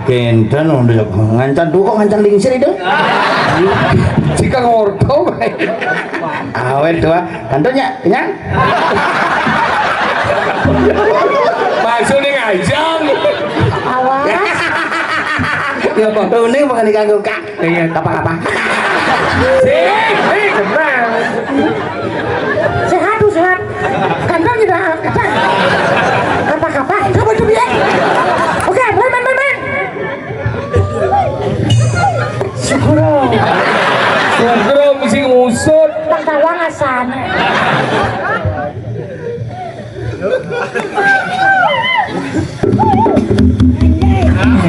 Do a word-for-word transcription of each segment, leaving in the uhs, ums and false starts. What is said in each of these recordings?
Kinten udah ngancan duko, ngancan lingsir itu. Jika ngorto. Awet dua. Tentunya kenyang. Maksudnya ngajang. Awas. Ya, Pak. Ini bukan diganggu, Kak. Iya. Apa-apa? Sih, sih, kenal. Sehat tuh, sehat. Kandang tidak apa? Apa-apa? Coba, coba, ya. Oke, main, main, main, main. Syukur. Syukur, mesti ngusut. Bang Tawang asan.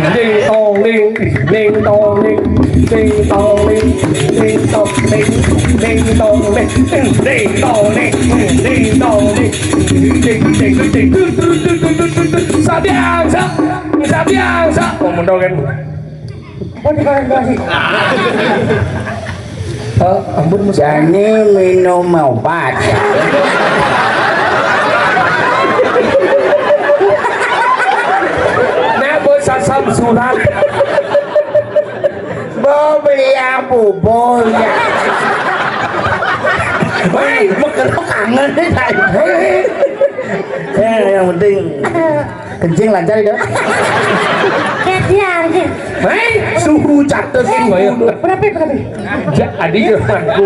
Ding dong ding, ding dong ding, ding dong ding, ding dong ding, ding dong ding, ding dong ding, ding dong ding, ding ding ding ding ding. Sabiasa, sabiasa. Oh, mendongen. Oh, di bawah lagi. Eh, ampun, Mas. Jani minum obat. Nek, Bu, sasam surat. Bu, beli yang bubur, ya. Hei, mekerok kangen, nih, saya. Hei. Ya, yang penting kencing lancar itu. Kayak dia, anjing. Hei, suhu catet ini, ya. Berapa, berapa? Ja, adik, ya, aku.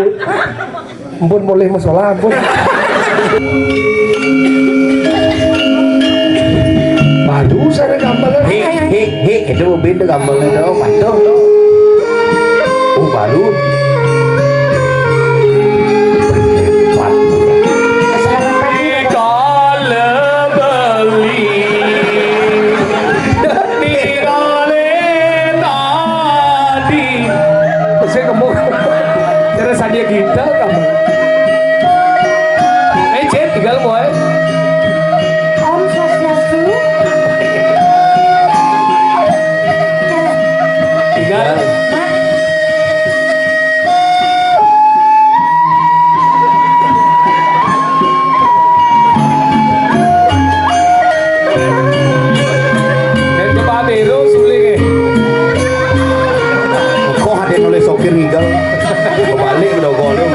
Ampun, mulai masalah, ampun. Baru saya gambaran. Hei, hei, hei, itu mobil itu gambaran itu, patuh. Oh, baru. Hebat. Kala beli di kale tadi. Terus kamu, terus dia gitu kamu. Eh, Cep, tinggal mau, eh. Om Swastiastu. Tinggal. Dan coba tiru suling, eh. Kok ada nulis sopir ngigel? Kebalik udah golem.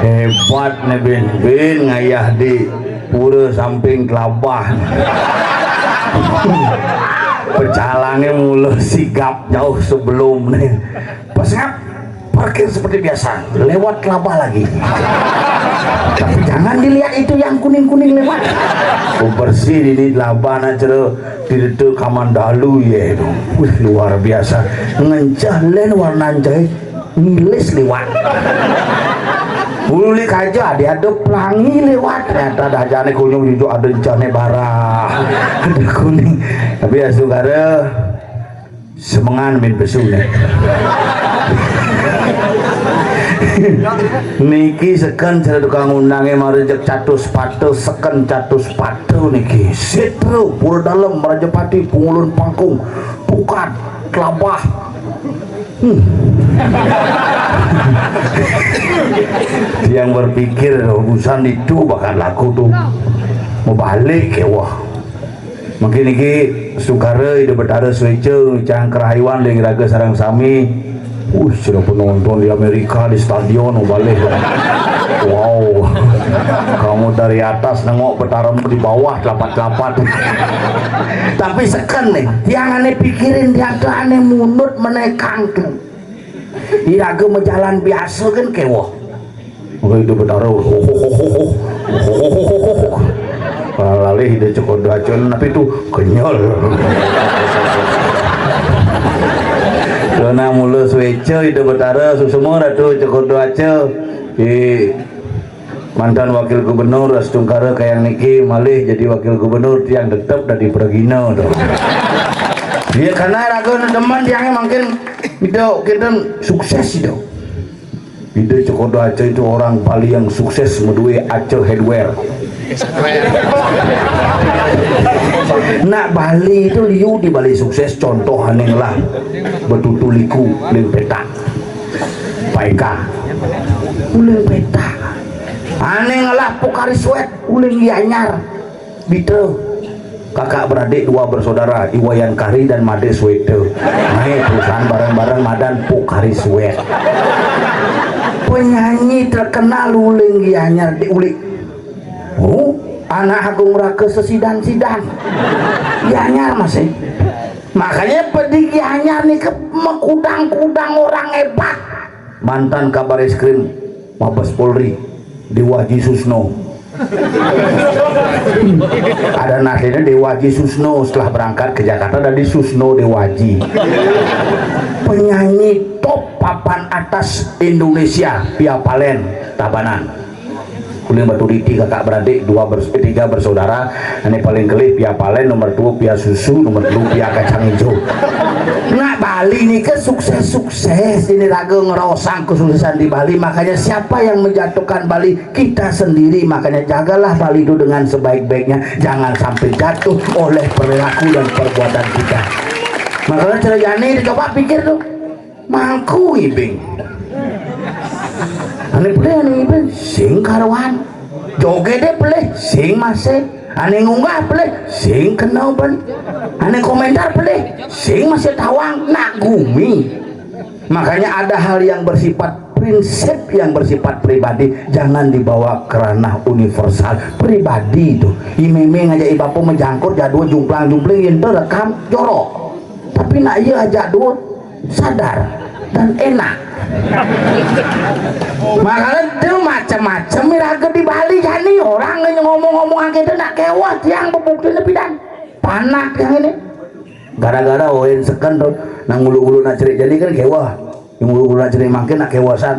Hebat nih, Bin. Bin ngayah di pura samping Kelabah. Pecalangnya mula sigap jauh sebelum nih. Pas ngap, parkir seperti biasa, lewat Kelabah lagi. Tapi jangan dilihat itu yang kuning-kuning lewat. Oh, bersih di Kelabah nak cara di itu Kamandalu ya itu. Wih, luar biasa. Ngencah len warna encah ngilis liwat. Uli kaja ada ada pelangi lewat. Ternyata dah jane kunyung jujuk ada encane barah. Ada kuning. Tapi ya saudara, semengan min pesu nih. Niki seken cara tukang undange marejek catus patu, seken catus patu niki. Sitro, Pura Dalem, Rajapati, Pungulun Pangkung, Pukat, Kelabah. Hmm. Yang berpikir urusan itu bakal laku tuh. Mau balik ya wah. Mungkin niki sukara Ida Betara Sueca cang kerahayuan ling raga sareng sami. Uh, sudah penonton di Amerika di stadion mau balik. Wow. Kamu dari atas nengok Betara di bawah telapat-telapat. Tapi seken nih, tiang ane pikirin dia tuh ane munut menekang tuh. Iraga majalan biasa kan kewoh. Maka Ida Betara, ho, ho, ho, ho, ho. Ho, ho, ho, ho, ho. Lalih Ida Cokor Dua Aca, tapi tu kenyal. Dona mula sueca Ida Betara, susuma Ratu Cokor Dua Aca. Di mantan wakil gubernur, astungkara kayang niki malih jadi wakil gubernur, tiang tetep dadi pragina tu. Ya, karena raga demen tiangnya makin itu kita sukses itu. Ida Cokor Dua Aca itu orang Bali yang sukses, madue Aca Hardware. Nak Bali itu liu di Bali sukses, contoh ane ngelah betutu liku ling petak. Paeka. Uling petak. Ane ngelah Pocari Sweat, uling Gianyar. Bita. Kakak beradik dua bersaudara, Iwayan Kari dan Made Sweta. Naik perusahaan bareng-bareng madan Pocari Sweat. Penyanyi terkenal uling Gianyar di uli. Oh, anak Agung Raka sesidan-sidan. Gianyar masih. Makanya pedih Gianyar nih ke mengkudang-kudang orang hebat. Mantan Kabar Eskrim Mabes Polri, Dewa Jisusno. Ada aslinya Dewaji Susno, setelah berangkat ke Jakarta dari Susno Dewaji. Penyanyi top papan atas Indonesia, Pia Palen, Tabanan. Kuliah batu diti kakak beradik, dua bers- eh, tiga bersaudara. Ini paling kelih Pia Palen, nomor dua Pia Susu, nomor dua Pia Kacang Hijau. Nah, Bali ini kan sukses-sukses, ini raga ngerosang kesuksesan di Bali. Makanya siapa yang menjatuhkan Bali? Kita sendiri. Makanya jagalah Bali itu dengan sebaik-baiknya, jangan sampai jatuh oleh perilaku dan perbuatan kita. Makanya cerai jani itu coba pikir tuh, mangku ibing. Ane pelih ane ibing sing karuan. Joget deh pelih sing masih. Ane ngunggah pelih sing kena ban. Ane komentar pelih sing masih tawang nak gumi. Makanya ada hal yang bersifat prinsip, yang bersifat pribadi, jangan dibawa ke ranah universal. Pribadi itu imeme ngajak ibapo menjangkut jadwal jumplang jumpling, yang rekam jorok. Tapi nak iya ajak dua sadar dan enak. Makanya dia macam-macam iraga di Bali jani, orang ngomong-ngomong angkete nak kewah tiang bebukti nepidan. Panak yang ini. Gara-gara oen seken tuh, nang ngulu-ngulu nak cerik jani kan kewah. Yang ngulu-ngulu nak cerik mangkin nak kewasan.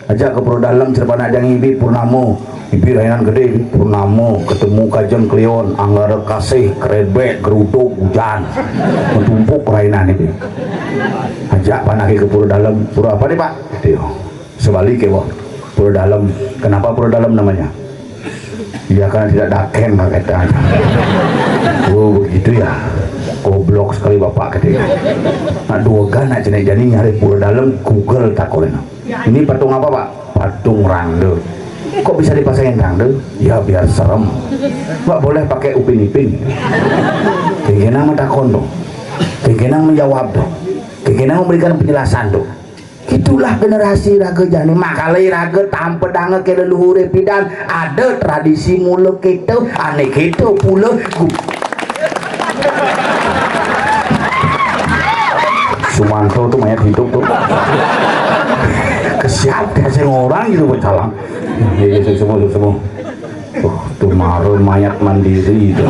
Ajak ke Pura Dalem, cerik panak jang ibi Purnamo. Ibi rainan gede, Purnamo, ketemu Kajeng Kliwon, Anggara Kasih, Krebek, Geruduk, Hujan. Menumpuk rainan ibi. Ajak panak ke Pura Dalem. Pura apa nih, Pak? Dia. Sebalik ya, Pak. Pura Dalem. Kenapa Pura Dalem namanya? Iya, karena tidak daken, Pak, kata. Oh, begitu ya. Goblok sekali Bapak, kata. Nah, dua gan nak cenik jani nyari Pura Dalem, Google takokin. Ini patung apa, Pak? Patung rangda. Kok bisa dipasangin rangda? Ya, biar serem. Nggak boleh pakai Upin Ipin. Kengkenang mentakon tuh. Kengkenang menjawab tuh. Kengkenang memberikan penjelasan tuh. Itulah generasi raga jani. Makala iraga tampedanga ke leluhure pidan. Ada tradisi mula kita, ane kita pula. Gu- Sumanto tuh mayat hidup tuh. Kesiap kasih orang gitu, bercalang. Ya, ya, semua, semua. Oh, tuh mara mayat mandiri itu.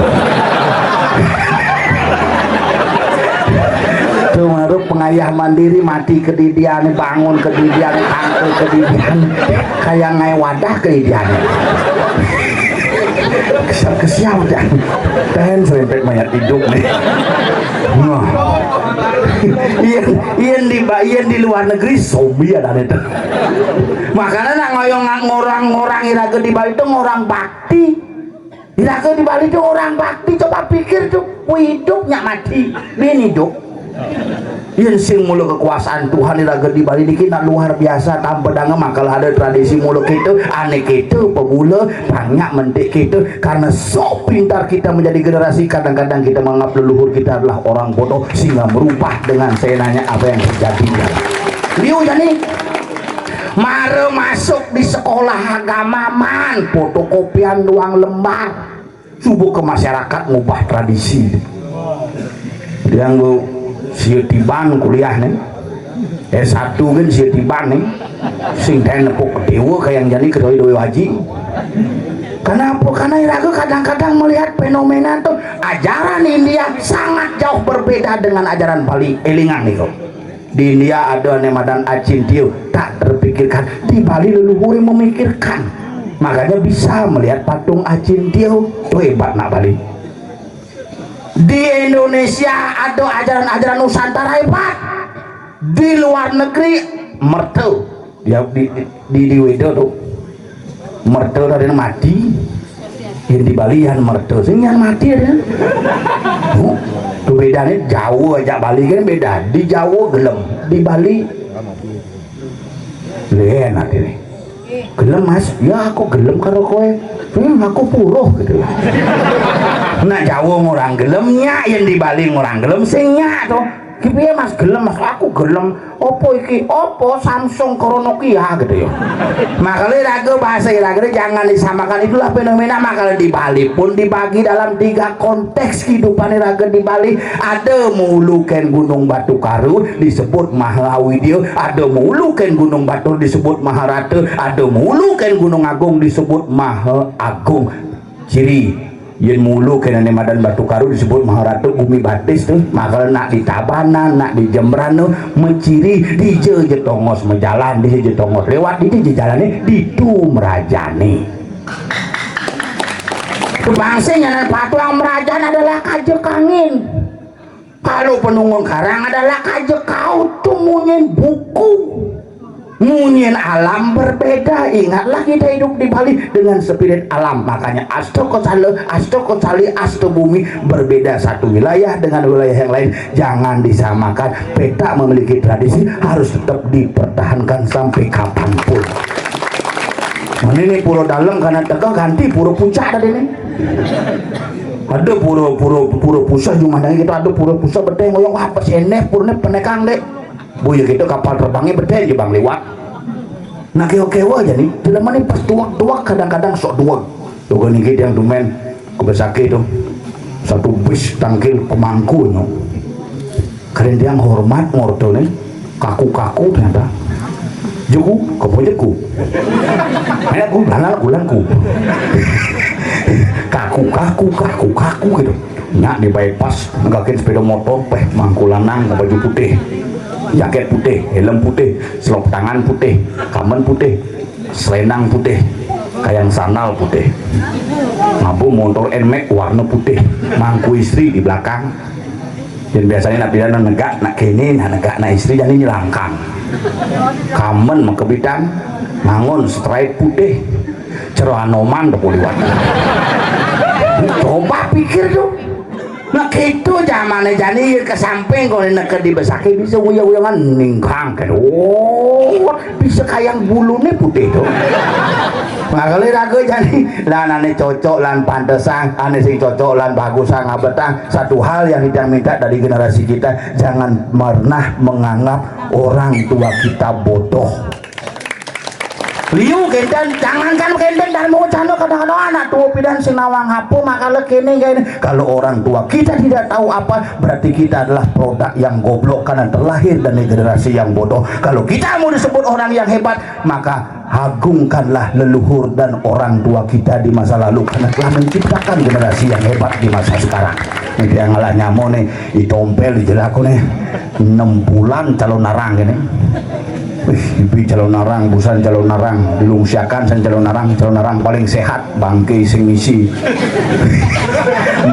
Tuh mara pengayah mandiri, mati kedidian, bangun kedidian, tangkil kedidian, kayak ngai wadah kedidian. Kesiap-kesiap dah. Ten serempet mayat hidup nih. Wah. Iya, iya di ba- iya di luar negeri zombie ada itu. Makanya nak ngoyong ngorang-ngorang iraga di Bali itu ngorang bakti. Iraga di Bali itu orang bakti, coba pikir tuh, wih, hidup nyak mati, bin hidup. Yen sing mula kekuasaan Tuhan iraga di Bali niki nak luar biasa, tampedanga makala ada tradisi mula kita, ane kita pemula, banyak mentik kita, karena sok pintar kita menjadi generasi, kadang-kadang kita menganggap leluhur kita adalah orang bodoh, sehingga merubah dengan seenaknya apa yang terjadi. Liu jani, mara masuk di sekolah agama man, fotokopian doang lembar. Subuh ke masyarakat ngubah tradisi. Yang bu sia tiban kuliah nih. S satu kan sia tiban nih. Sing ten nepuk dewa kayak yang jani kedoi dewa haji. Kenapa? Karena iraga kadang-kadang melihat fenomena tuh ajaran India sangat jauh berbeda dengan ajaran Bali. Elingan nih kok. Di India ada ane madan Acintio, tak terpikirkan. Di Bali leluhure memikirkan. Makanya bisa melihat patung Acintio. Tuh hebat nak Bali. Di Indonesia ada ajaran-ajaran Nusantara hebat. Di luar negeri merta. Dia di di di, di Weda tuh. Merta tadi mati. Yang di Bali yang merta. Sing yang mati ada. Oh, tuh bedanya Jawa aja Bali kan beda. Di Jawa gelem, di Bali lain hati nih. Gelem mas, ya aku gelem karo kowe. Hmm, aku puruh gitu. Nah Jawa ngurang gelem nyak, yang di Bali ngurang gelem sing nyak tuh. Ki piye, Mas? Gelem, Mas. Aku gelem. Opo iki? Opo Samsung karo Nokia gitu ya. Makanya raga, bahasa raga jangan disamakan. Itulah fenomena makanya di Bali pun dibagi dalam tiga konteks kehidupan raga di Bali. Ada mulu ken Gunung Batu Karu disebut Maha Widya, ada mulu ken Gunung Batur disebut Maha Rata, ada mulu ken Gunung Agung disebut Maha Agung. Ciri, yen mulu kenane madan Batu Karu disebut Maharatu, bumi batis tuh, makanya nak di Tabanan, nak di Jembrana, meciri, dija je tongos mejalan, dija je tongos lewat, dija je jalane, ditu merajane. Kebangse nyanan patuang merajan adalah kaja kangin. Kalau penunggun karang adalah kaja kaut tuh munyin buku. Munyin alam berbeda. Ingatlah kita hidup di Bali dengan spirit alam. Makanya Asto Kosala, Asto Kosali, Asto Bumi berbeda satu wilayah dengan wilayah yang lain. Jangan disamakan. Peta memiliki tradisi harus tetap dipertahankan sampai kapanpun. Ini nih Pura Dalem karena tegak ganti Pura Puncak tadi nih. Ada pura-pura pura pusah jumah kita ada pura pusah beteng ngoyong apa seneh purne penekang dek. Bu ya gitu kapal terbangnya beteng di bang lewat. Nah kewa-kewa aja nih. Dalam ini pas tuak-tuak kadang-kadang sok duak. Tuh kan ini yang tumen ke Besaki itu satu bis tangkil pemangku no. Kalian tiang hormat ngorto nih. Kaku-kaku ternyata. Jeku, kepo jeku. Menak ku, lanal ku, lanku. Kaku-kaku, kaku-kaku gitu. Nyak di bypass, negakin sepeda motor, peh mangku lanang baju putih, jaket putih, helm putih, selop tangan putih, kamen putih, selendang putih, kayang sandal putih. Mampu motor Nmax warna putih, mangku istri di belakang. Dan biasanya nak pidana negak nak kene, nak negak nak istri jadi nyelangkang. Kamen mengkebitan, ngangon straight putih, cero anoman depo liwat. Coba pikir tuh. Nah gitu zamannya jani ke samping kalau neke di Besaki bisa uyang-uyangan ningkang kan. Oh, bisa kayang bulune putih tuh. Nah kalau raga jani lah ane cocok lan pantesan, ane sing cocok lan bagusan ngabetang. Satu hal yang kita minta dari generasi kita, jangan pernah menganggap orang tua kita bodoh. Liu kenten, jangankan kenten dan mau cano kadang-kadang anak tua pidan sing nawang apa makala kene kayak ini. Kalau orang tua kita tidak tahu apa, berarti kita adalah produk yang goblok karena terlahir dari generasi yang bodoh. Kalau kita mau disebut orang yang hebat, maka agungkanlah leluhur dan orang tua kita di masa lalu karena telah menciptakan generasi yang hebat di masa sekarang. Ini yang ngalah nyamo nih, ditompel di jelaku nih. Enam bulan calon narang ini. Wih, ibi calon narang, busan calon narang, dilungsiakan san calon narang, calon narang paling sehat, bangke sing misi.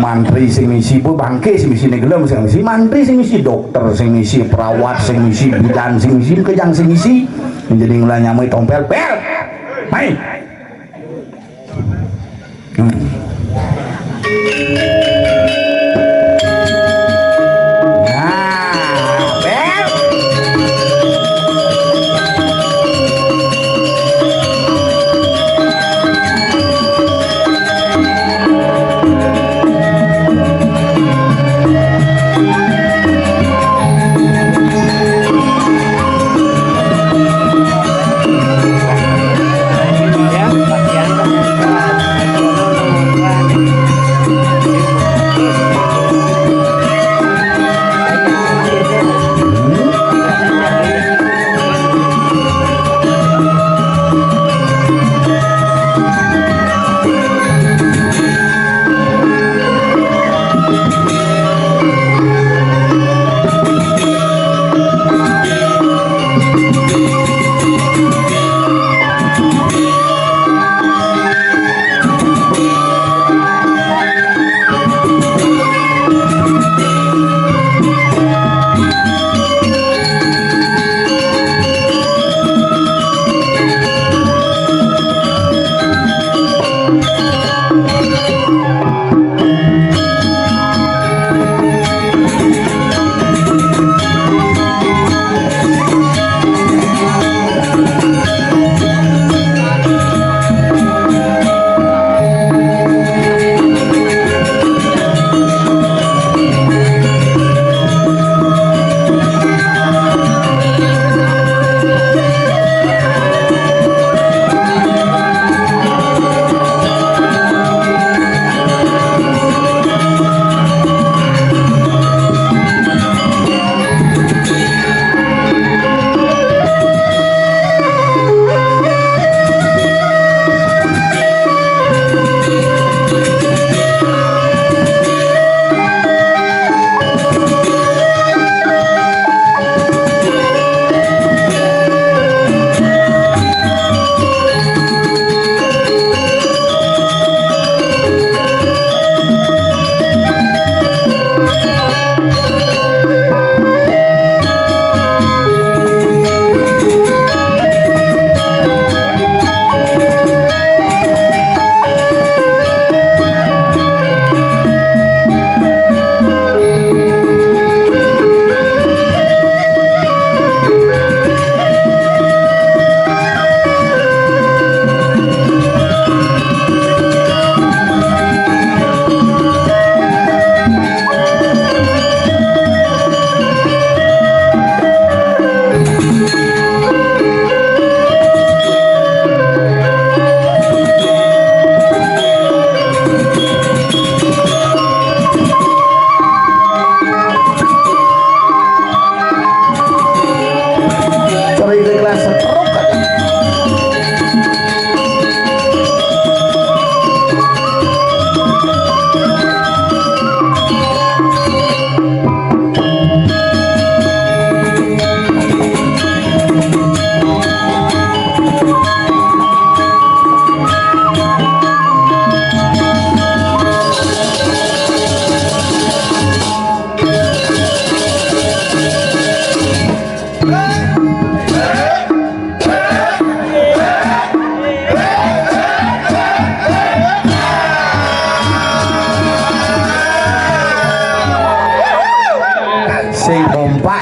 Mantri sing misi, bu bangke sing misi nih gelem sing misi, mantri sing misi, dokter sing misi, perawat sing misi, bidan sing misi, kejang sing misi. Jadi ngulah nyamui tompel, per, main. Hmm. Nah, per.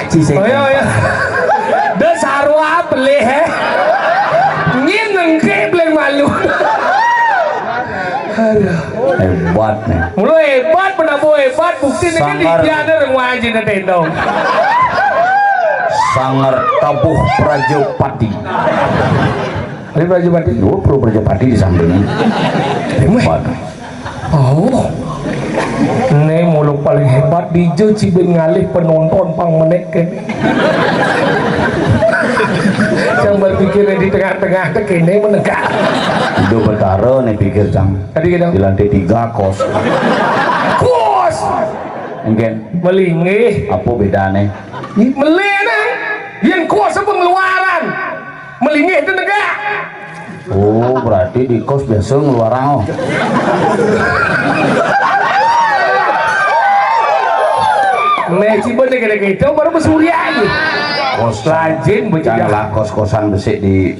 Sing. Oh, iya, iya. Dah sarwa pelih, eh. Ngin nengke beleng malu. Aduh. Hebat nih. Mulu hebat, penabuh hebat, bukti nih kan Sangar. Dia ada orang wajib tendong. Sangar tabuh Prajapati. Ini Prajapati. Dua pro Prajapati di sampingnya. Hebat. Oh. Né mulu paling hebat dija ci ben ngalih penonton pang menek kéné. Cang berpikir di tengah-tengah té kéné menegak. Idup Betara né pikir cang. Tadi kita di lantai tiga kos. Kos. Mungkin melinggih. Apa bedané? Melih nah. Yén kos pengeluaran. Melinggih itu negak. Oh, berarti di kos biasa ngeluarang, oh. Né ciba deh kira gitu baru bersurya aja. Kos rajin berjalan. Lah kos-kosan besik di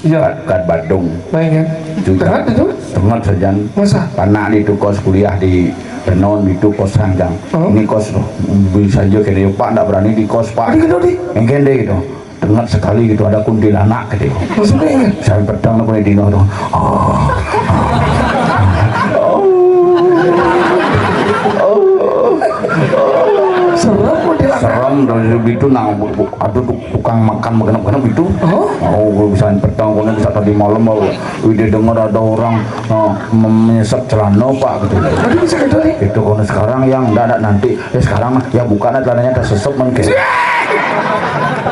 iya. Kat, kat Badung. Baik ya. Juga. Tengah itu? Tengah sajan. Masa? Anak itu kos kuliah di Renon itu kos ranjang. Oh. Ini kos bisa aja kira Pak ndak berani di kos Pak. Ada gitu di. Engken deh gitu. Dengar sekali gitu ada kuntilanak gitu. Maksudnya ini? Saya pedang aku di dino tuh. Oh. Oh. Oh. Serem kuntilanak. Serem dari itu nang bu- bu- ada tu- tukang makan begenep-genep itu. Oh. Oh, gue bisa pedang, gue bisa tadi malam mau. Udah dengar ada orang eh, mem- menyesap celana pak gitu. Aduh bisa gitu nih. Itu kalau sekarang yang enggak ada nanti. Ya sekarang mah ya buka aja celananya tersesep men kayak.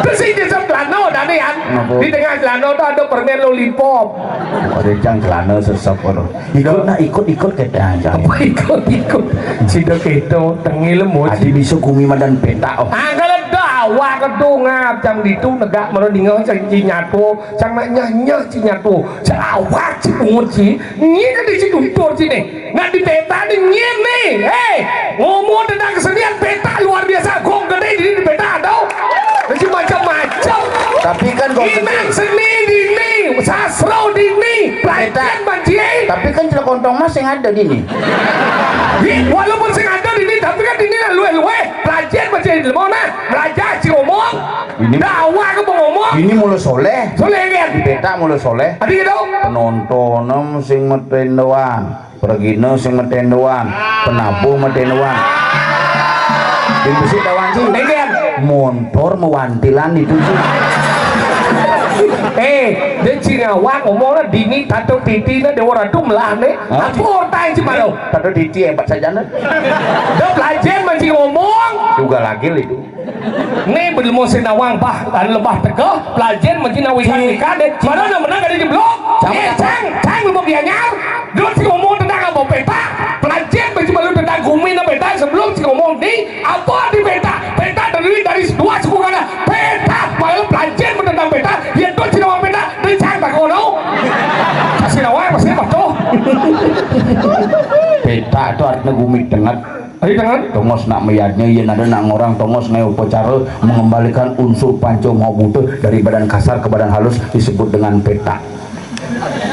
Terus ini sep celana tadi kan. Kenapa? Di tengah celana tuh ada permen lollipop. Ada yang celana sesep kalau ikut nah ikut ikut kita aja. Apa ikut-ikut? Sida kéto tengil lemu. Adi bisa gumi madan pétak. Oh. Angkal dawah kedung abjang ditu negak mara ninga sing ci nyato, sang nak nyah-nyah ci nyato. Cak awak ci bungut ci. Nyi kedé ci tutur ci né. Nak di pétak di nyi né. Héi, ngomong tentang kesenian pétak luar biasa. Gong gedé di, di pétak ada. Mesti macam-macam. Tapi kan gong gedé. Inang seni dini, sastra dini, pelatihan banci. Tapi kan celak kontong mas yang ada dini. Ih, walaupun sing ada dini, tapi kan dini lah luweh-luweh. Pelatihan banci di mana? Belajar si ngomong. Ini dakwah ke mau ngomong. Ini mulu soleh. Soleh kan? Di pétak mulu soleh. Adi gitu. Penonton sing meten doang. Pergina sing meten doang, penabuh meten doang. Sing besi doang sih. Engken. Montor mewantilan itu sih. Eh, dia cingawak ngomongnya dini tato titi na dewa ratu melah ne. Hah? Apa orang ci malu? Tato titi hebat saja ne. Dia belajar masih ngomong. Juga lagi itu. Né belum sing nawang bah, kan lebah tegeh, pelajen mesti nawikan ikan deh. Mana nak menang kada jeblok? Eh, cang, cang belum bianyar. Dulu si ngomong tentang apa pétak. Pelajen mesti belum tentang gumi na pétak sebelum si ngomong di apa di pétak. Pétak terdiri dari dua suku kata. Pétak, malah pelajen tentang pétak. Ya tu si nawang pétak. Dari cang tak kono. Kasih nawang masih patuh. Pétak tu artinya gumi tengah. Ayo, tangan. Tongos nak mayadnya, yén ada nak ngorang tongos ngai upacara mengembalikan unsur panca maha buta dari badan kasar ke badan halus disebut dengan pétak.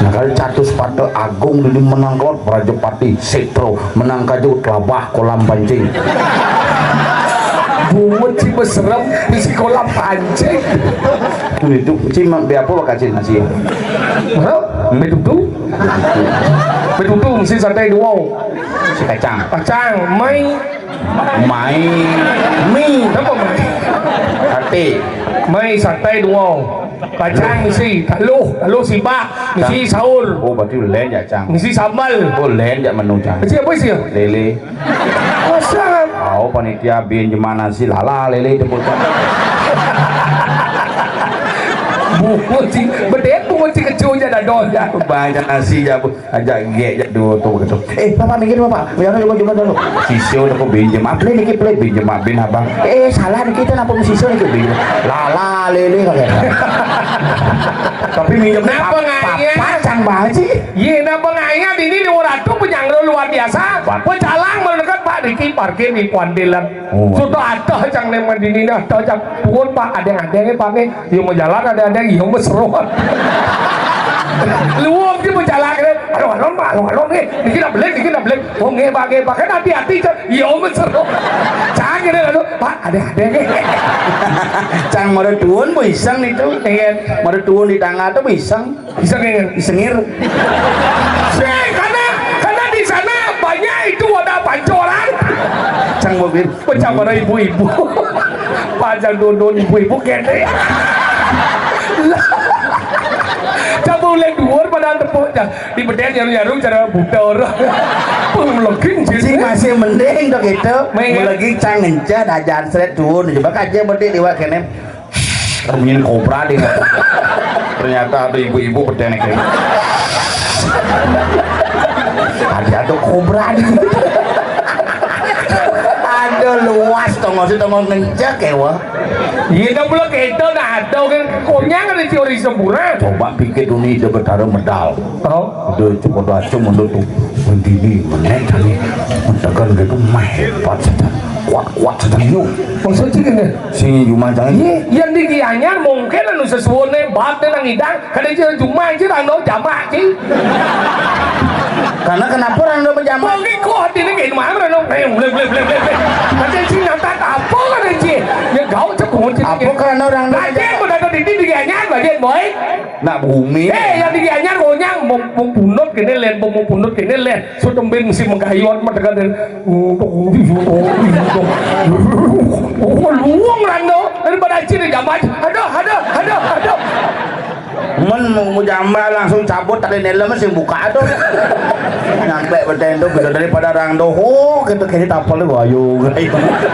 Nah, kalau catus pada agung di menang kelot Prajapati, Setro, menang kaju, telabah, kolam pancing. Bungut ci beserem di si kolam pancing. Tuh itu, ci ma- be apa bakal ci nasi ya? Hah? Betutu? Betutu mesti santai dua. Si kacang. Kacang, mai. Mai. Mi. Apa mai? Sate. Mai sate dua. Kacang isi, taluh, taluh sibak, isi sahur. Oh, berarti lain ya, Cang. Isi sambal. Oh, lain ya menu, Cang. Isi apa isi? Lele. Masa? Oh, panitia bin jemana si lala lele itu bocah. Bungut sih, bedek bungut sih kecil aja dah doh ya. Banyak nasi ya, Bu. Ajak gek jak dua tu gitu. Eh, bapak minggir bapak. Biar dulu dulu dulu. Sisio tu aku pinjam. Apa ni kita boleh pinjam abin abang? Eh, salah ni kita nak pun sisio ni kita pinjam. Lala lele kau kata. Tapi minjam apa ngaya? Pacang baji. Ye, nak pengayat ini di orang tu penyangga luar biasa. Pecalang mendekat Pak Diki parkir di Kuantilan. Oh. Sudah ada cang nemen dini dah, ada cang turun Pak, ada yang ada yang pakai. Yo mau jalan ada-ada, yo mau seru. Luwung ki mau jalan kene. Aduh, alon, Pak, alon, alon, nggih. Niki nak belik, niki nak belik. Oh, nggih, Pak, nggih, Pak. Kan hati-hati, Cak. Yo mau seru. Cak kene, aduh, Pak, Deh, deh. Cang mara tuun, Bu, iseng itu. Iya. Mara tuun di tangah tuh, Bu, iseng. Iseng, iya. Isengir. Sih, karena, karena di sana banyak itu wadah pancoran. Cang mobil. Pecah mara ibu-ibu. Panjang dondon ibu-ibu gede. Coba ulih duur padahal tepuk. Di bedén nyaru-nyaru cara buta orang. Pun melekin. Sing masih mending to gitu. Mending. Lagi cang ngencet aja ansret tuun. Coba kaca berarti liwat kene. Bunyiin kobra deh. Ternyata ada ibu-ibu bedén kayak. Ada tuh kobra di. Aduh, luas tongos, tongos ngencet ya, wah. Iya, dah pula kita dah ada kan konyang ada teori sempurna. Coba pikir dunia itu betara medal. Oh. Itu cukup aja mundur tuh. Mendini, menek tadi. Mentekan gitu, mah hebat saja. Kuat-kuat saja, yuk. Maksudnya gini. Sing cuma jangan. Iya, yang di Gianyar mungkin anu sesuatu nih, bat nang idang. Kada jero jumah aja rano jamak, Ci. Karena kenapa orang rano berjamak? Mungkin kok hati ini kayak mana rano, eh, blek, blek, blek, blek, blek. Macam sing nyantat apa kan, Ci? Ya, gau cek kunci. Apa karena orang rano berjamak? Lagi udah ada di, di Gianyar, bagian boy. Nak bumi. Eh, yang di Gianyar, gonyang, mau, mau punut gini, len, mau, mau punut gini, len. Sudah mesti mengkayuan, mah dengan, oh, luang rano, daripada Ci di jamak. Aduh, aduh, aduh, aduh. Men mau jamba langsung cabut tali nela mesti buka tuh. Nyampe beten tuh gitu daripada orang doho gitu kayaknya tapel tuh ayo.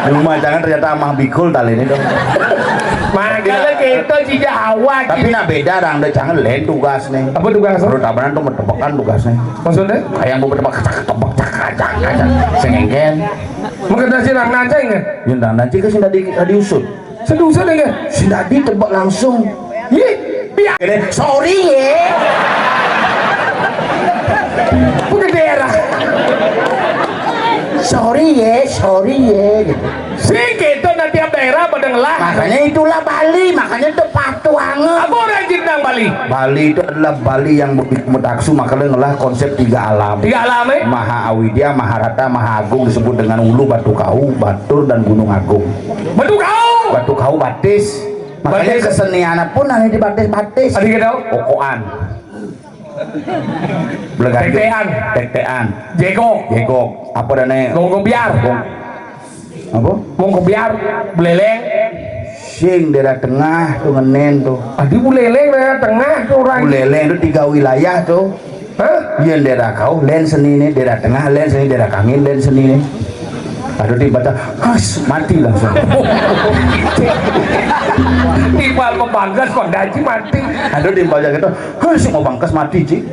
Cuma jangan ternyata amah bikul tali ini tuh. Makanya kita jijak awak. Tapi nak beda orang deh jangan lain tugas nih. Apa tugas? Kalau tabanan tuh bertebakan tugasnya. Maksudnya? Kayak yang gue bertebak kacak kacak kacak kacak. Sengengken. Mungkin nasi nang nanjing kan? Yang nang nanjing kan sudah di, diusut. Sedusa dengan si Dadi tebak langsung. Ih, biar. Sorry ya. Udah daerah. Sorry ya, sorry ya. Gitu. Sing gitu nanti tiap daerah pada ngelah. Makanya itulah Bali, makanya itu patuh anget. Apa orang Cintang Bali? Bali itu adalah Bali yang begitu metaksu, makanya ngelah konsep tiga alam. Tiga alam, eh? Maha Awidya, Maha Rata, Maha Agung disebut dengan Ulu, Batu Kawu, Batur, dan Gunung Agung. Batu Kawu. Batu Kawu batis. Makanya kesenian pun nanti dibatis-batis. Ada kita tahu? Kokoan. Beleganjut. Tektean. Tektean. Jegok. Jegok. Apa dane? Gong kebiar. Gong. Apa? Gong kebiar. Beleleng. Sing daerah tengah tuh ngenen tuh. Adi beleleng daerah tengah tuh orang. Beleleng tuh tiga wilayah tuh. Hah? Iya daerah kau, len seni nih, daerah tengah, len seni, daerah kami, len seni nih. Aduh dibaca, has, mati langsung. Tiba membanggas kok gaji mati. Aduh dibaca gitu, has, mau bangkas mati, Ci.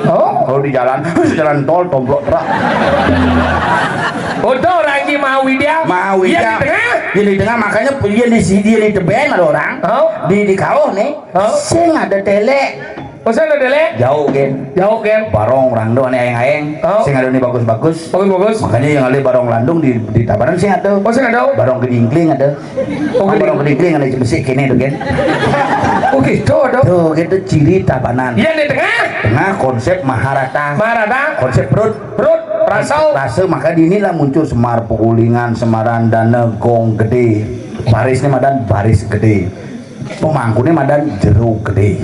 Oh, kalau di jalan, has, jalan tol, tomplok truk. Udah orang Ci mau dia. Mau dia. Iya di tengah. Iya di tengah, makanya iya di sini, iya di tebeng ada orang. Oh. Di, di kau nih. Oh. Sing ada tele. Masa ada dele? Jauh, Gen. Jauh, Gen. Barong Rangdo ane aeng-aeng. Oh. Sing ada ni bagus-bagus. Bagus-bagus. Makanya yang ada Barong Landung di, di Tabanan sing ada. Oh, sing ada. Barong Kedingkling ada. Oh, Keding- Barong Kedingkling ada besi kene tuh, Gen. Oh, gitu ada. Tuh, gitu ciri Tabanan. Iya, di tengah. Tengah konsep Maharata. Maharata. Konsep perut. Perut, rasa. Rasa, maka di inilah muncul Semar Pegulingan, Semarandana, Gong Gede. Barisnya madan baris gede. Pemangkune madan jero gede.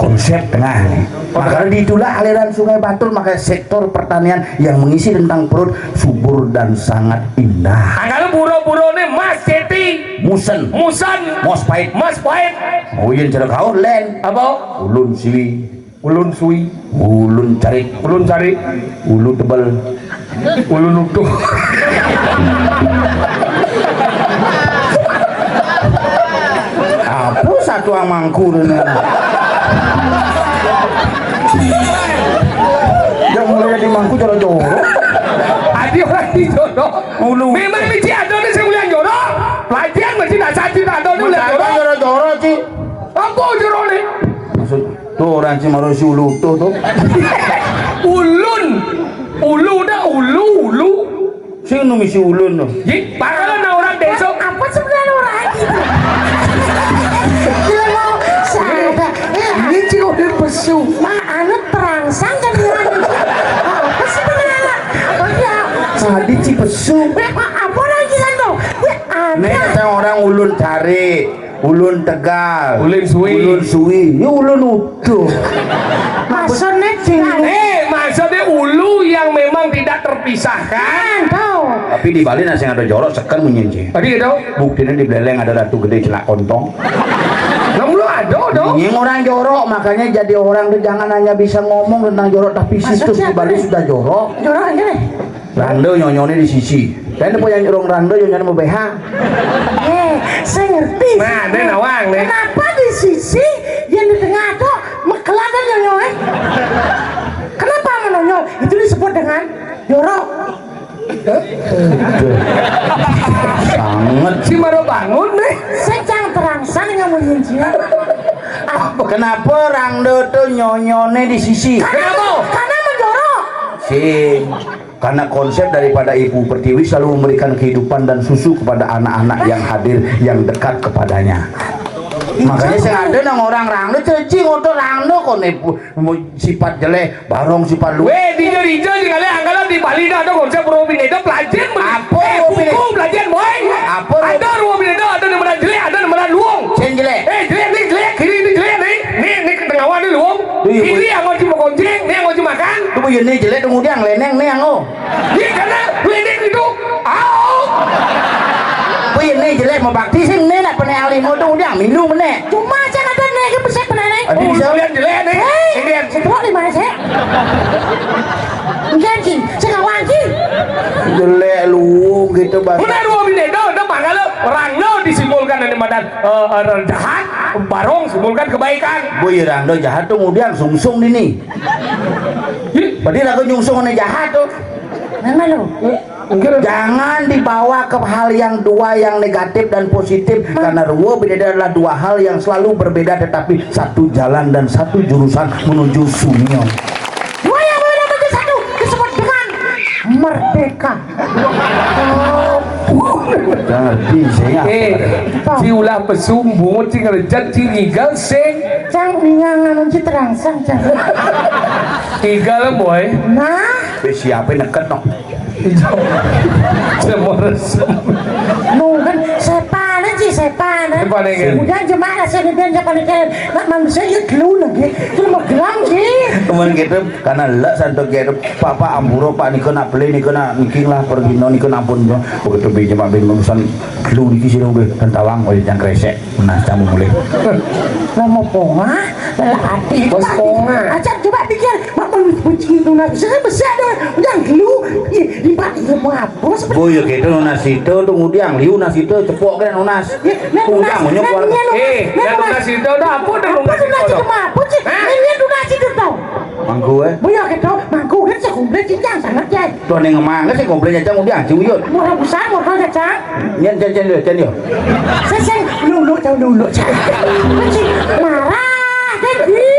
Konsep tengah nih. Maka itulah aliran Sungai Batur, maka sektor pertanian yang mengisi tentang perut subur dan sangat indah. Angkara buro-burone Mas Ceti. Musen. Musen. Mos pait. Mas pait. Oh iya, jero kau len. Apa? Ulun siwi. Ulun sui. Ulun cari. Ulun cari. Ulu tebal. Ulun utuh. Apa satu amangku ini? Yang mulai di mangku joro-joro. Adi orang di joro. Ulu. Memang mesti ada nih saya ulian joro. Pelajaran mesti dasar tidak ada nih ulian joro. Joro-joro, Ci. Apa joro nih? Maksud Tuh orang si maru si ulu tuh tuh. Ulun. Ulu dah, ulu, ulu. Sing nu misi ulun tuh. Ji, bakal na orang desa. Apa sebenarnya orang gitu? Gila mau sadar. Eh, ini sih udah pesu. Mah anak terangsang kan orang gitu. Apa sebenarnya? Oh ya. Tadi si pesu. Eh, apa orang gila tuh? Ya, Nek kata orang ulun cari, ulun tegal, ulun suwi. Ulun suwi, ya ulun utuh. Maksudnya, eh, maksudnya ulu yang memang tidak terpisahkan. Tapi di Bali nasi ada jorok sekan munyin sih. Tadi ada. Buktinya di Beleleng ada ratu gede celak kontong. Namun lu ada dong. Yang orang jorok, makanya jadi orang tuh jangan hanya bisa ngomong tentang jorok, tapi fisik tuh di Bali sudah jorok. Jorok aja deh. Rando nyonyone di sisi. Kan ada yang jorong rando nyonyone mau B H. Eh, saya ngerti. Nah, ada nawang nih. Kenapa di sisi yang di tengah tuh mekelan dan nyonyone? Kenapa menonyol? Itu disebut dengan jorok. Sangat. Si baru bangun nih. Saya jangan terangsang yang munyin. Kenapa rando tuh nyonyone di sisi? Karena, karena menjorok. Si karena konsep daripada Ibu Pertiwi selalu memberikan kehidupan dan susu kepada anak-anak yang hadir, yang dekat kepadanya. Makanya saya ada nang orang rando ceci ngotor rando kone sifat jelek, barong sifat lu. Weh, dijel-dijel di kali angkala di Bali dah ada konsep ruang bineda pelajen. Apa ruang bineda? Pelajen, boy. Apa ruang bineda? Ada ruang bineda, ada di mana jelek, ada di mana luang. Sing jelek. Eh, jelek ni jelek, kiri ni jelek ni. Ni, ni ke tengah ni luang. Kiri yang mau cuma konceng, ni yang mau cuma makan. Tu bu ni jelek tu ngudiang leneng ni yang oh. Iya, karena wedding itu, au. Wih, ini jelek mau bakti sih, ini nak pernah ahli mau dong, dia milu mana? Cuma aja ada nih, ke pesek pernah nih. Ada bisa lihat jelek nih. Hei, ini yang setua di mana sih? Enggak sih, saya nggak wangi. Jelek lu gitu, Bang. Udah dua menit, dah, udah mangga lo. Orang lo disimpulkan dari madan eh, orang jahat, barong simpulkan kebaikan. Boy, orang lo jahat tuh, kemudian sungsung ini. Berarti lagu nyungsung ini jahat tuh. Mana lo? Jangan dibawa ke hal yang dua yang negatif dan positif, karena ruo beda adalah dua hal yang selalu berbeda tetapi satu jalan dan satu jurusan menuju sunyo. Dua yang berbeda menjadi satu disebut dengan merdeka. Jangan di saya. Eh, si ulah pesum bungut si ngerejat si ngigal sing. Cang ningang anu si terangsang cang. Ngigal boy. Nah. Eh, siapa neket no? Semua resem. Mungkin setan aja setan. Setan aja. Udah jemaah saya udah jangan kan. Nak manusia ya dulu lagi. Cuma gelang sih. Cuman gitu karena lek santo gitu papa ampuro pak niko nak beli niko nak ngiking lah pergi no niko nak pun begitu beli jemaah beli urusan lu niki sih lu tentawang oleh yang kresek. Nah, kamu mulai. Lah mau pongah, lah ati. Bos pongah. Aja coba pikir, mak mau bucin tuh nasi saya besar dong. Udah lu, ih, di mak mau apa? Boy ya gitu nasi itu tuh ngudiang liu nasi itu cepok kan nunas. Ngudiang punya keluarga. Eh, dan nunas itu tuh apa tuh nunas itu? Apa sih? Ini tuh nasi itu tau. Mangku eh. Boy ya gitu, mangku kan sekumpulan cincang sangat ya. Tuh ning ngemang sih komplain aja ngudiang si uyut. Murah besar, murah aja. Nyen, nyen, nyen, nyen, yo. Seseng, lulu, tau lulu, cak. Benci, marah, jadi.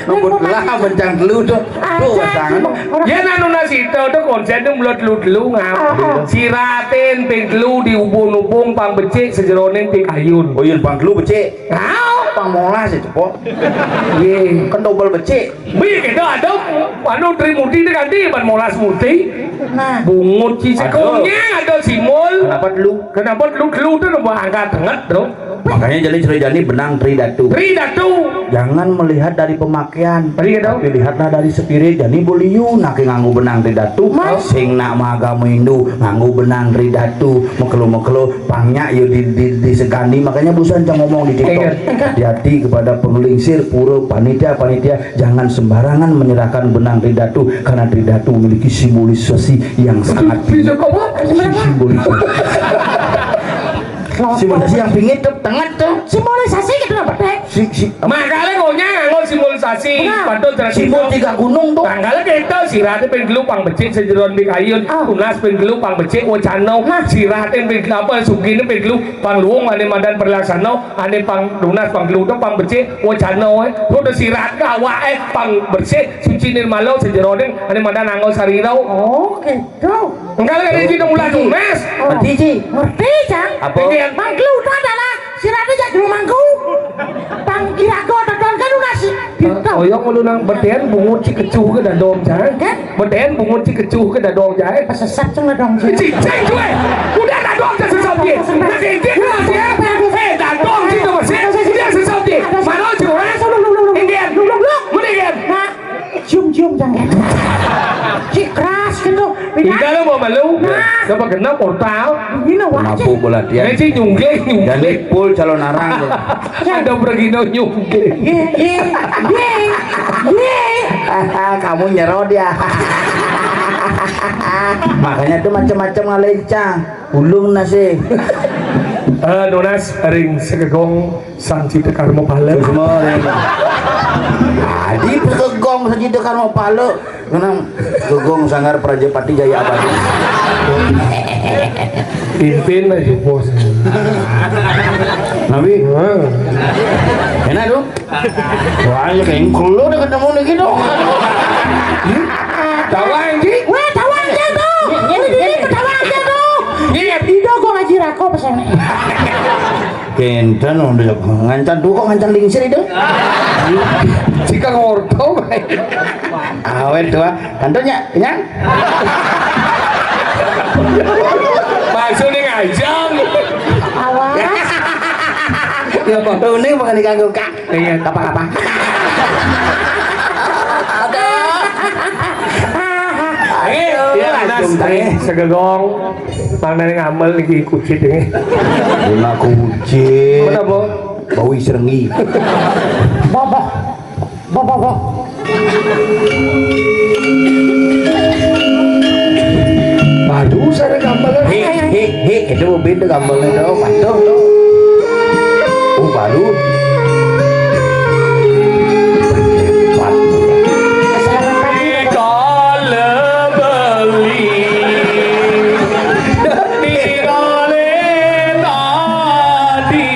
Ngebut lah, bencang telu tuh. Tuh, tangan. Ya, nanu nasi itu, tuh konsen tuh mulut telu-telu, ngap. Siratin, ping telu, diubung-ubung, pang becik, sejeroning, ping ayun. Oh, iya, pang telu becik. Ngau. Pang molas ya, cepok. Iya. Kan double becik. Wih, kita ada anu Trimurti itu kan di ban molas murti. Nah. Bungut si sekongnya ada simul. Kenapa telu? Kenapa telu telu itu nambah angkat banget, bro? Makanya jadi cerita jani benang Tri Datu. Tri Datu. Jangan melihat dari pemakaian, tapi lihatlah dari spirit. Jadi beliau nak nganggu benang Tri Datu. Sing nak maagama Hindu nganggu benang Tri Datu. Mekelo-mekelo pangnya yo di, di, disegani. Makanya busan jangan ngomong di TikTok. Hati-hati kepada penglingsir pura panitia-panitia. Jangan sembarangan menyerahkan benang Tri Datu karena Tri Datu memiliki simbolisasi yang sangat tinggi. Simbolisasi. Simbolisasi yang pingit tuh, tengah tuh. Simbolisasi gitu apa teh? Si, si, makanya ngonya nganggo simbolisasi. Benar. Padahal simbol tiga gunung tuh. Tanggal kita sirate ping telu pang becik sejeron di kayun. Tunas ping telu pang becik wacana. Sirate ping apa sugine ping telu pang luwung ane madan perlaksana. Ane pang lunas, pang geluda, pang becik, wacana, eh. Kudu sirat ka awak, eh, pang bersih, suci nirmala, sejeroning, ane madan anggo sarira. Oh, gitu. Enggak lagi di sini mulai tunas. Oh. Ngerti, Ci? Ngerti, Cang. Apa? Pang geluda adalah siratnya jak dulu mangku. Pang kira kau tonton kan lunas. Gitu. Oh, yang mulu nang beten bungut si kecuh ke dadong, Cang. Kan? Beden bungut si kecuh ke dadong jae. Pesesat cuma dong. Cicing gue. Udah dadong ke sesat. Piye? Nek iki lho, ya. Eh, tak dong gitu, Mas. Dia sesuatu. Mana sih, Mas? Ini kan. Mana kan? Cium-cium jangan. Cik keras gitu. Tidak lo mau malu. Nah. Siapa kena portal? Ini wajib. Mampu bola dia. Ini sih nyungkling, nyungkling. Jadi full calon arang ya. Ada pergi no nyungkling. Ye, ye, ye, ye. Kamu nyerot ya. Makanya tuh macam-macam ngalencang. Ulung nasi. Eh, nunas ring segegong Sang Cita Karma Pala. Terus mau ring. Adi segegong Sang Cita Karma Pala. Kenang gegong Sanggar Prajapati Jaya Abadi. Pimpin aja, bos. Nabi. Heeh. Enak dong. Wah, ya kayak kulo udah ketemu nih gitu. Tawa, Ji. Weh, tawa aja tuh. Ini, ini, ini, tawa aja tuh. Iya. Ido gua ngaji rako pesannya. Kenten udah ngancan tuh, kok ngancan lingsir itu? Jika ngorto, Pak. Awet tuh, ah. Kantornya, kenyang? Maksudnya ngajang. Awas. Ya, Pak. Tuh, ini bukan diganggu, Kak. Iya. Apa-apa? Ada. Eh, iya, Aduh, Nas, aduh, eh, segegong. Mang Nani ngamel iki kucit ini. Guna kucit. Kenapa? Bau serengi. Bobo. Bobo, bobo. Aduh, saya gambar. Hei, hei, hei, itu beda gambarnya dong, patuh. Oh, baru. Hebat. Kalau beli. Tinggalin tadi.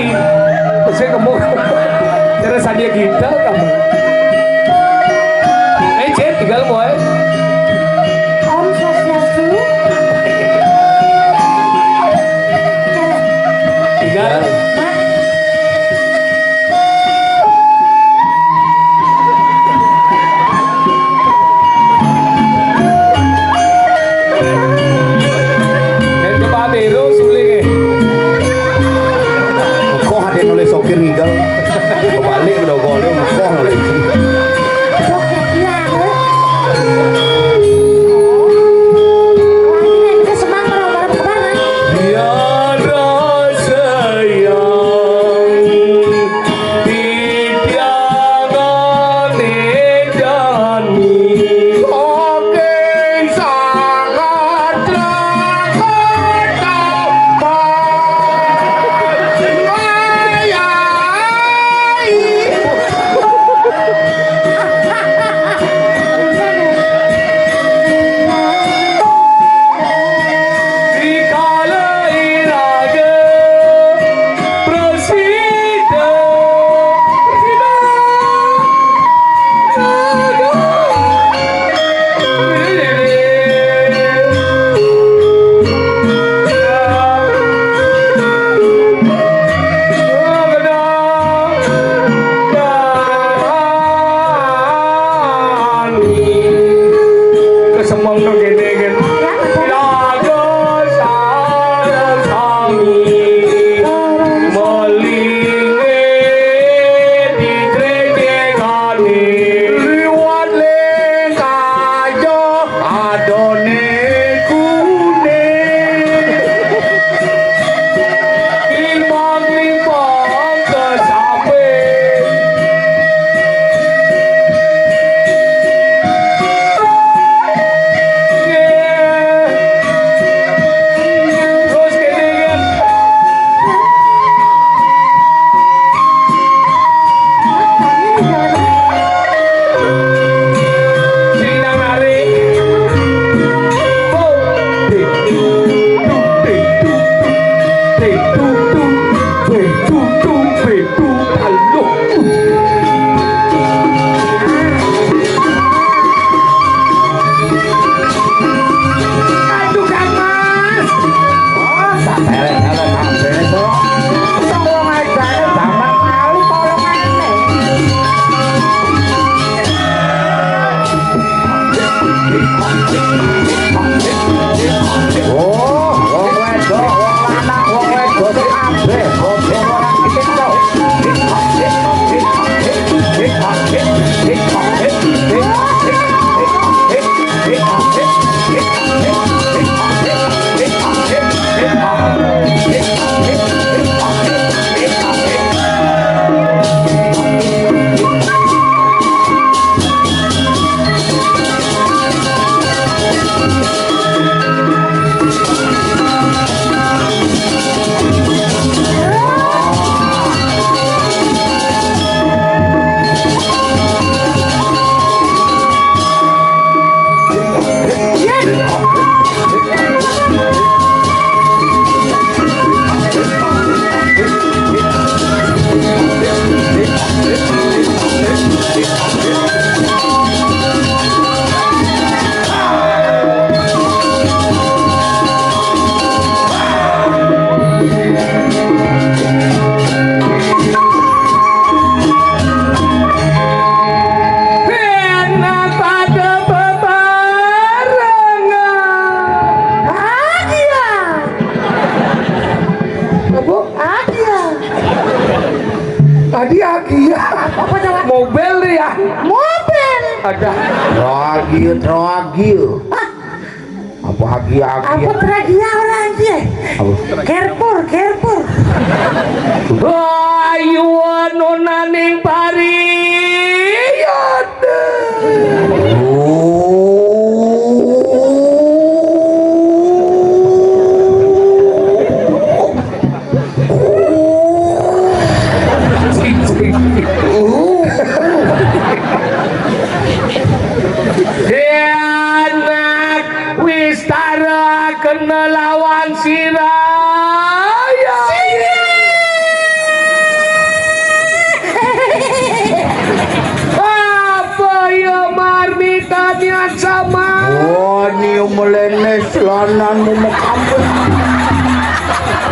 Terus saya kembung. Terus saya gitar kamu. Eh, Cep, tinggal mau, eh. Om Swastiastu. Tinggal. Hah? Ada. Ragil, ragil. Apa hagi-hagi? Apa teragia orang dia? Apa? Kerpur, kerpur. Ayo, nonaning pari. Anak wis tara kena lawan sira. Ya. Apa ya Marmita niat sama? Oh, nyium melenes lananmu mekambut.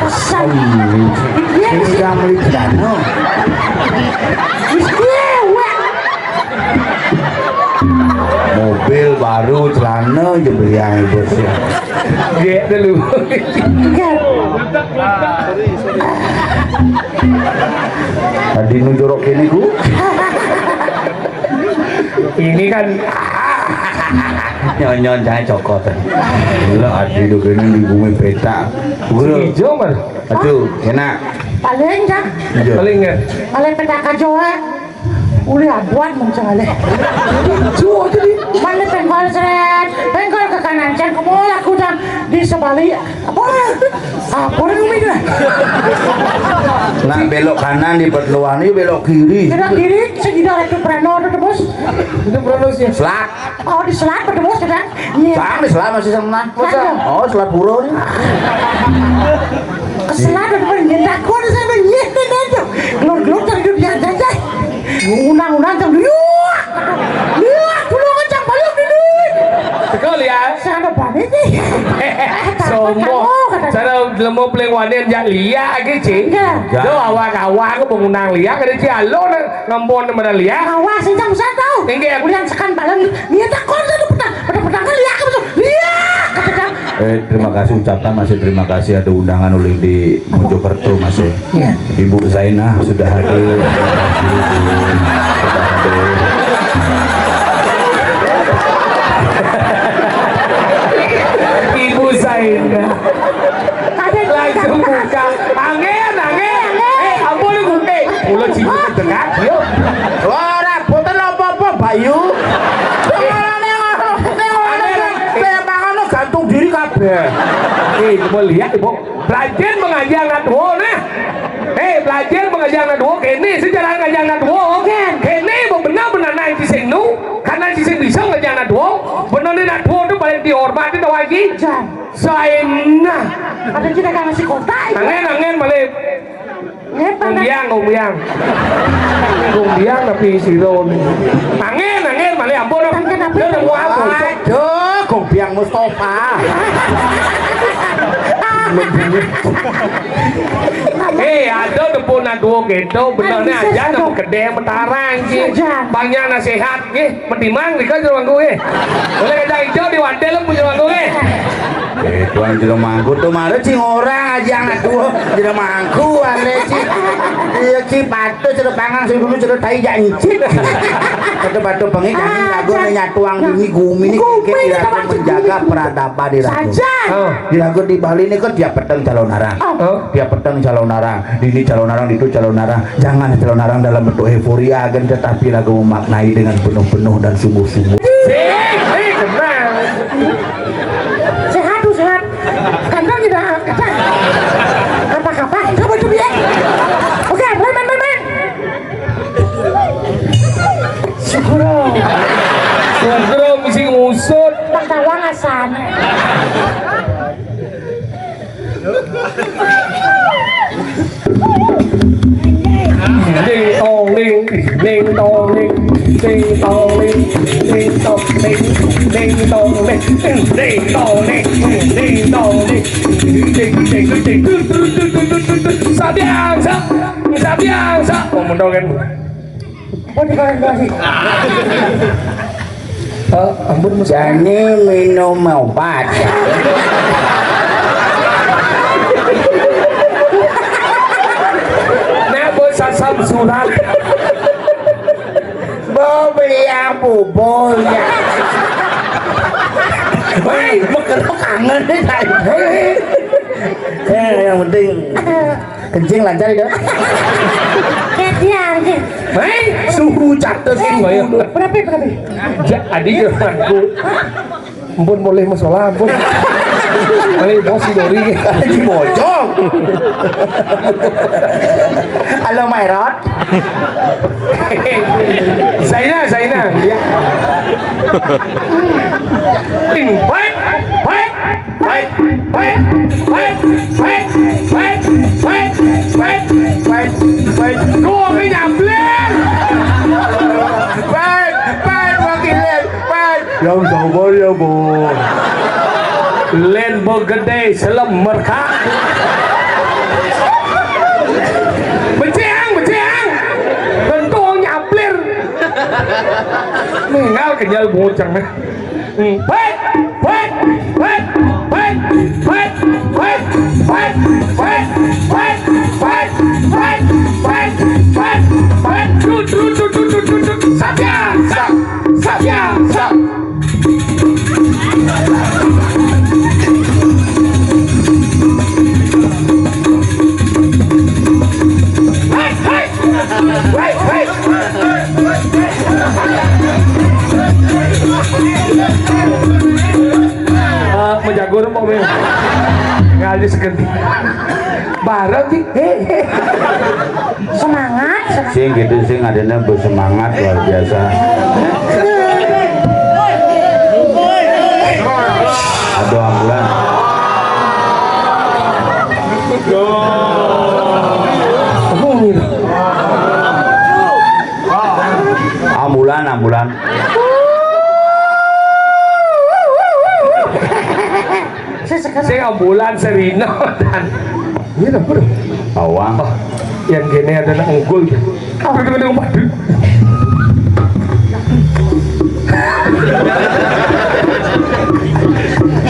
Pesan. Ini udah meli celana. Wis piye, Wak? Mobil baru, celana aja beli yang bos ya. Gek dulu. Gek. Tadi nu jorok ini ku. Ini kan nyonyon saya cokot. Gila, adi do kene di bumi peta. Gila. Hijau, Mas. Aduh, enak. Paling, Cak. Iya. Paling ya. Paling petaka Jawa. Uli abuat mencang ale. Hijau aja di. Mana pengkol seret, pengkol ke kanan, cang kemol aku dan di sebalik. Apa? Apa nih umi dah? Nak belok kanan di perluan ini, belok kiri. Belok kiri, segida itu Prano itu tebus. Itu Prano sih. Selat. Oh, di selat tebus kan? Iya. Sang di selat masih sama. Masa? Selat. Oh, selat pura nih. Ke selat ada pun nyendak kau di sana, nyendak aja. Gelor-gelor terus dia jajah. Unang-unang jam liwak. Liwak pulang jam balik dulu. Betul ya? Sana balik nih. Sombong. Sana lemo peleng wanen jak liak lagi, Cing. Iya. Do awak-awak aku pengunang liak ada ci alo nang ngempon mana liak. Awas, sing jam satu. Inggih. Ulian sekan balon. Niat tak kau satu petang. Petang-petang kan liak aku betul. Liak. Kata dia. Eh, terima kasih ucapkan masih terima kasih ada undangan oleh di Mojokerto masih. Iya. Ibu Zainah sudah hadir. Ibu Zainah. Langsung buka. Angin, angin. Eh, ampun, ibu. Eh, pulau Cibubur dekat, yuk. Ora, boten apa-apa, Bayu. Ora ning ngono, ning ngono, ning ngono gantung diri kabeh. Eh, coba lihat, Ibu. Belajar mengaji anak dua, nah. Eh, belajar mengaji anak dua, kene sejarah ngaji anak dua. Oke. Kene, Bu, benar-benar naik di sing nu, karena di sing bisa ngaji anak dua. Benar nih, anak dua tuh paling dihormati, tau lagi. Jan. Zainah. Ada kita kan masih kota, ya? Angin, angin, balik. Nggih, Pak. Gong Biang, Gong Biang. Gong Biang tapi sira ni. Angin, angin, malih ampun. Tangken apa? Lha, nemu apa? Aduh, Gong Biang Mustafa. Eh, ada tepuk nak dua gitu, bener ni aja nak kedai metaran je. Banyak nasihat, nggih. Mendimang rika jero mangku, eh. Boleh kacang hijau di wadel pun jero mangku, eh. Eh, tuan jero mangku tuh mare sing orang aja anak tua jero mangku, ale ci. Iya, ci, patut jero pangan sing dulu jero tai jak encit. Patut-patut bengi kami lagu nyatuang bumi gumi ini. Gumi ini menjaga peradaban di lagu. Saja. Oh. Di lagu di Bali ini kan tiap peteng calon arang. Oh. Tiap peteng calon arang. Dini calon arang, itu calon arang. Jangan calon arang dalam bentuk euforia agen, tetapi lagu memaknai dengan penuh-penuh dan sungguh-sungguh. Eh, eh, kenal. Sehat tuh, sehat. Kandang tidak ada. Apa-apa. Coba, coba ya. Oke, main, main, main, main. Syukur. Syukur mesti ngusut. Bang Tawang asan. Ding dong ding, ding dong ding, ding dong ding, ding dong ding, ding dong ding, ding dong ding, ding dong ding, ding dong ding, ding ding ding ding. Sabiang, sa-, sabiang, sa-, oh, mundur kan. Apa dikonsentrasi? Eh, ampun, Mas. Jani minum obat. Nek bos sasam surat. Mbok beli ampun. Pol ya. Hei, mekerok kangen deh, saya. Hei. Eh, yang penting kencing lancar ya. Kayak dia, anjing. Hei, suhu catet kan, Mbak, ya. Berapa, berapa? Ja-, adi ya, aku. Ampun, boleh masalah, ampun. Boleh, bos, Dori. Di bojong. Halo, Maerot. Zaina, Zaina, ya. Ting, baik, baik, baik, baik, baik, baik, baik, baik, baik, baik, baik. Kok nyampleng? Baik, baik, wakilin, baik. Yang sabar ya, Bos. Len begede selemer, Kak. Beceang, beceang. Bentuk nyaplir. Ninggal kenyal bocang. Hmm. Hei, hei, hei, hei, hei, hei, hei, hei, hei, hei, hei, hei, hei, hei. Cut, cut, cut, cut, cut, cut, cut. Sap, ya, sap. Sap, ya, sap. Hei, hei. Hei, hei. Eh, menjagur, Mpok, Mil. Ngalih sekenti. Bareng, Ki. Hei, hei. Semangat, semangat. Sing gitu, sing adanya bersemangat luar biasa. Aduh, ambulan. Ambulan, ambulan. Sing ambulan serina dan. Iya, dah, bro. Awang. Oh, yang gini ada nak ngugul. Aduh, aduh, aduh, aduh.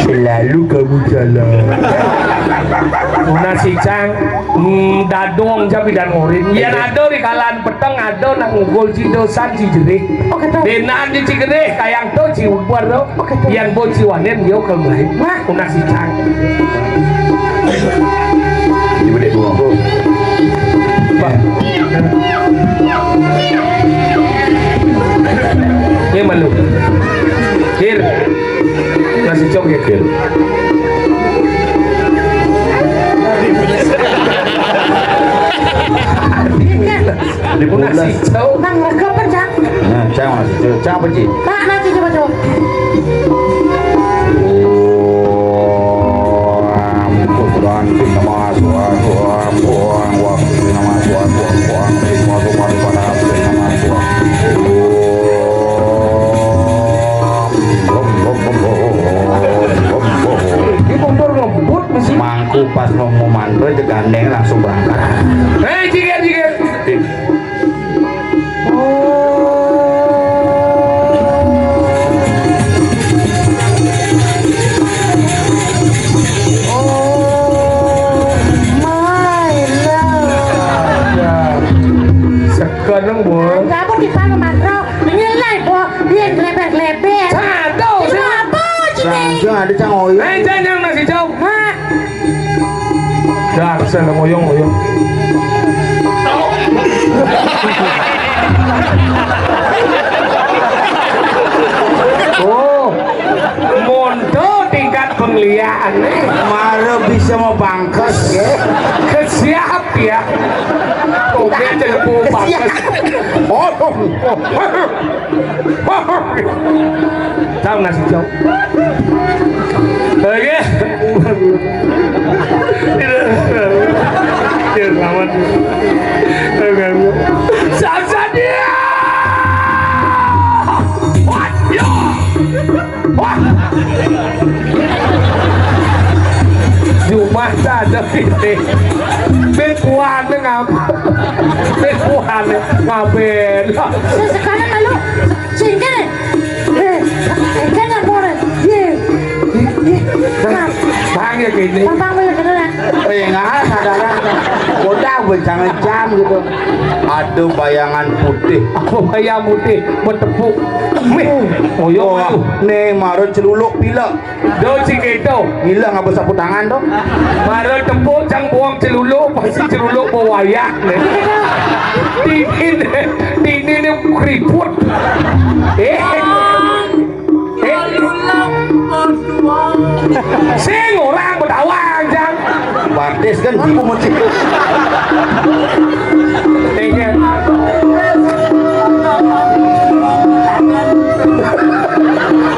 Selalu kamu jalan. Muna sicang, mm, dadong jabi dan ngorin. Yen ada di kalangan peteng ada nak ngugul ci dosan ci jerih. Oh, gitu. Denan di ci jerih, kayang to ci ubar to. Oke, tuh. Yang bo jiwanen yo ke mulai. Mak. Unas icang. Ibu dek bunga. Bah. Ini malu. Kir. Nasi cok ya, Kir. Dibulas. Nasi cok. Nang regep, Cak. Nah, cang nasi cok. Cang apa, Ci? Pak, nanti coba, coba. Ini kompor ngebut mesti. Mangku pas mau, mau mandul, aja gandeng langsung berangkat. Hei, jikir, jikir. Oh, my love. Ya. Sekarang, Bu. Enggak, aku di sana, Mas Bro. Nyelai, Bu. Dia gleber-gleber. Satu, satu. Apa, Cing? Ada cang oyo. Eh, jangan, jangan, masih jauh. Mak. Dasar ngoyong-ngoyong. Oh, mondo tingkat penglian. Mara bisa mau pangkes, ya. Kesiap, ya. Oke, celepuk pangkes. Oh, oh, oh. Tahu nasi cok? Oke. Ya, selamat. Oke. Sasa dia. Wah, ya. Wah. Jumah tak ada ini. Bekuan ngapa? Bekuan ngapain? Sekarang lalu singkir. Eh, eh, kan yang boleh. Ye. Ye. Nah, bang ya gini. Bang, bang, bang, bang. Ringan sadar. Kodah bencang jam gitu. Ada bayangan putih. Apa bayangan putih? Betepuk. Mih. Oh, ya, oh, nih, marut celuluk pilek. Do cik itu. Ngilang apa sapu tangan tuh? Marut tepuk, cang buang celuluk, pasti celuluk bawa wayah, nih. Dingin, dingin, nih, keriput. Eh. Eh. Sing orang Betawi, jang. Batis kan jiwa mesti. Iya.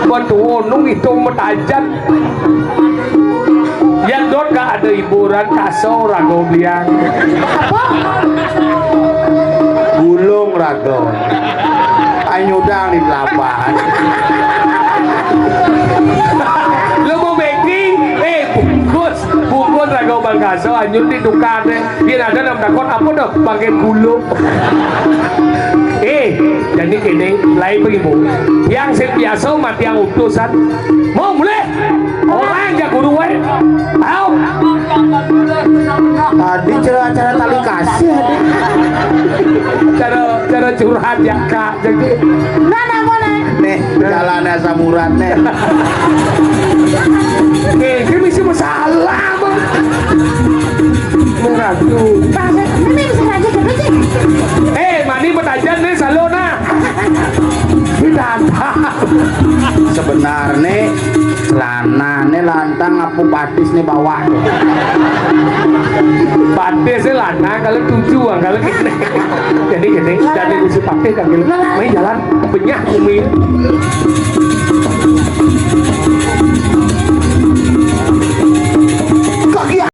Buat tuh nung itu metajan. Yang dot gak ada hiburan, kasau rago biang. Apa? Gulung rago. Anyudang di pelabuhan. Lu mau beking? Eh, bungkus, bungkus rago bangkaso, anyut di tukar deh. Biar ada nam takut apa dah, pakai gulung. Eh, jadi kene, lain bagi bu. Yang sing biasa mati yang utusan. Mau mulai? Orang aja guru wae. Ayo. Tadi cara acara tali kasih ada. Cara, cara curhat ya, Kak. Jadi, nah, nah, mana? Nih, jalan asam urat nih. Nih, ini mesti masalah, Bang. Meratu. Bahasa, ini bisa aja gitu sih. Eh, mani betajan nih, salona. Bidadar. Sebenarnya celanane lantang apa batisne bawah? Batisnya lantang kalau tujuh, ah, kalau gini. Jadi gini, jadi musim batis kan gini. Main jalan, benyah umi.